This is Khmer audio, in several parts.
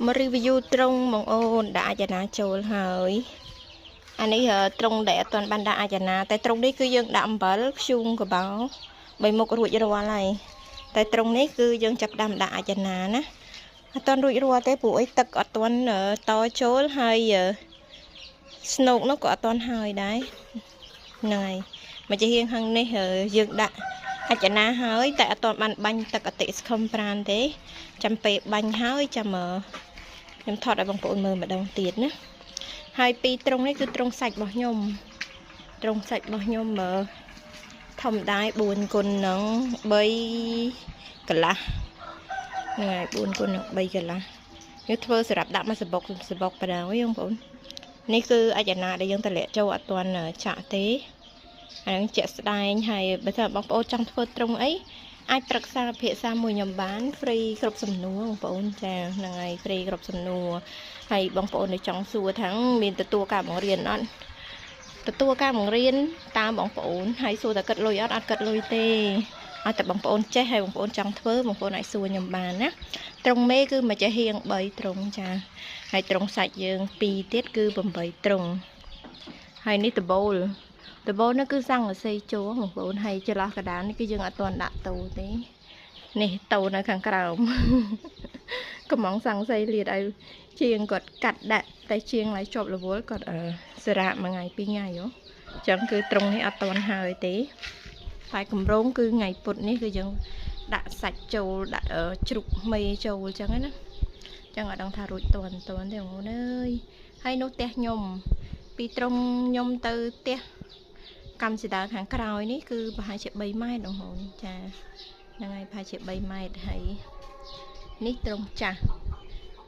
មក review ត្រង់បងអូនដាក់អាចណាចូលហើយអានេះត្រង់ដែលអត់ទាន់បានដាក់អាចណាតែត្រង់នេះគឺយើងដាក់អំបិលធ្យូងកបោបីមុខរួចរាល់ហើយតែត្រង់នេះគឺយើងចាប់ដើមដាក់អាចណាណាអត់ទាន់រួចរាល់ទេព្រោះអីទឹកអត់ទាន់តចូលហើយស្នូកនោះក៏អត់ទាន់ហើយដែរហ្នឹងហើយមកជាហៀងខាងនេះយើងដាក់អាចណាហើយតែអត់ទាន់បានបាញ់ទឹកអតិសខំប្រានទេចាំពេលបាញ់ហើយចាំខ្ញុំថតឲ្យបងប្អូនមើលម្ដងទៀតណាហើយពីត្រង់នេះគឺត្រង់សាច់របស់ខ្ញុំត្រង់សាច់របស់ខ្ញុំមើលធម្មតា4គុណនឹង3កន្លះហ្នឹងហើយ4គុណនឹង3កន្លះយើងធ្វើសម្រាប់ដាក់មកសបុកសបុកបណ្ដោយបងប្អូននេះគឺអាចណាដែលយើងតម្លាក់ចូលអត់ទាន់ចាក់ទេអាហ្នឹងជាក់ស្ដែងហើយបើថាបងប្អូនចង់ធ្វើត្រង់អីអាចប្រឹក្សាភាសាមួយខ្ញុំបាន free គ្រប់សំណួរបងប្អូនចាហ្នឹងហើយ free គ្រប់សំណួរហើយបងប្អូនដែលចង់សួរថាមានទទួលការបង្រៀនអត់ទទួលការបង្រៀនតាមបងប្អូនហើយសួរតែគិតលុយអត់អត់គិតលុយទេអត់តែបងប្អូនចេះហើយបងប្អូនចង់ធ្វើបងប្អូនអាចសួរខ្ញុំបានណាត្រង់មេគឺមួយចេះហៀង3ត្រង់ចាហើយត្រង់សាច់យើង2ទៀតគឺ8ត្រង់ហើយនេះដបូលដបូលនោះគឺសង្កសីជួបងប្អូនហើយចន្លោះកដាលនេះគឺយើងអត់ទាន់ដាក់តូទេនេះតូនៅខាងក្រោមកំងសង្កសីលាតឲ្យជាងគាត់កាត់ដាក់តែជាងឡើយជាប់រវល់គាត់សារៈមួយថ្ងៃពីរថ្ងៃហ៎អញ្ចឹងគឺត្រង់នេះអត់ទាន់ហើយទេតែកម្រងគឺថ្ងៃពុធនេះគឺយើងដាក់សាច់ចូលដាក់ជ្រូកមេចូលអញ្ចឹងណាអញ្ចឹងអត់ដឹងថារួចទាន់ទាន់ទេបងប្អូនអើយហើយនោះផ្ទះខ្ញុំពីត្រង់ខ្ញុំទៅផ្ទះកម្មសេដាខាងក្រោយនេះគឺប្រហែលជា3ម៉ែត្របងប្អូនចាហ្នឹងហើយប្រហែលជា3ម៉ែត្រហើយនេះត្រង់ចាស់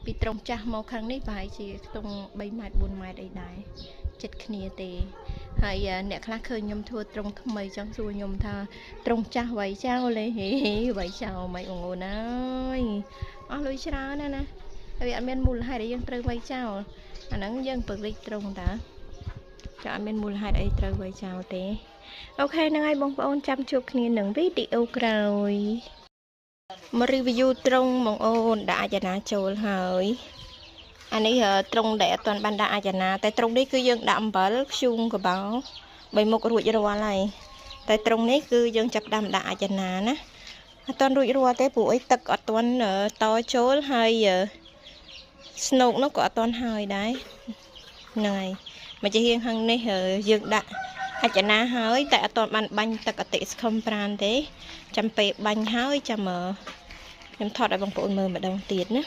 ពីត្រង់ចាស់មកខាងនេះប្រហែលជាខ្ទង់3ម៉ែត្រ4ម៉ែត្រអីដែរចិត្តគ្នាទេហើយអ្នកខ្លះឃើញខ្ញុំធ្វើត្រង់ថ្មីចង់សួរខ្ញុំថាត្រង់ចាស់ໄວចោលទេໄວចោលមិនបងអូនអើយអស់លុយច្រើនណាស់ណាហើយអត់មានមូលហេតុអីយើងត្រូវໄວចោលអាហ្នឹងយើងពង្រីកត្រង់តាចាអត់មានមូលហេតុអីត្រូវໄວចោលទេអូខេហ្នឹងហើយបងប្អូនចាំជួបគ្នានឹងវីដេអូក្រោយមក review ត្រង់បងអូនដាក់អាចណាចូលហើយអានេះត្រង់ដែលអត់ទាន់បានដាក់អាចណាតែត្រង់នេះគឺយើងដាក់អំបិលធ្យូងកបោបីមុខរួចរាល់ហើយតែត្រង់នេះគឺយើងចាប់ដើមដាក់អាចណាណាអត់ទាន់រួចរាល់ទេព្រោះអីទឹកអត់ទាន់តចូលហើយស្នូកនោះក៏អត់ទាន់ហើយដែរហ្នឹងហើយមកជាហៀងខាងនេះយើងដាក់អាចណាហើយតែអត់ទាន់បានបាញ់ទឹកអតិសខំប្រានទេចាំពេលបាញ់ហើយចាំខ្ញុំថតឲ្យបងប្អូនមើលម្ដងទៀតណា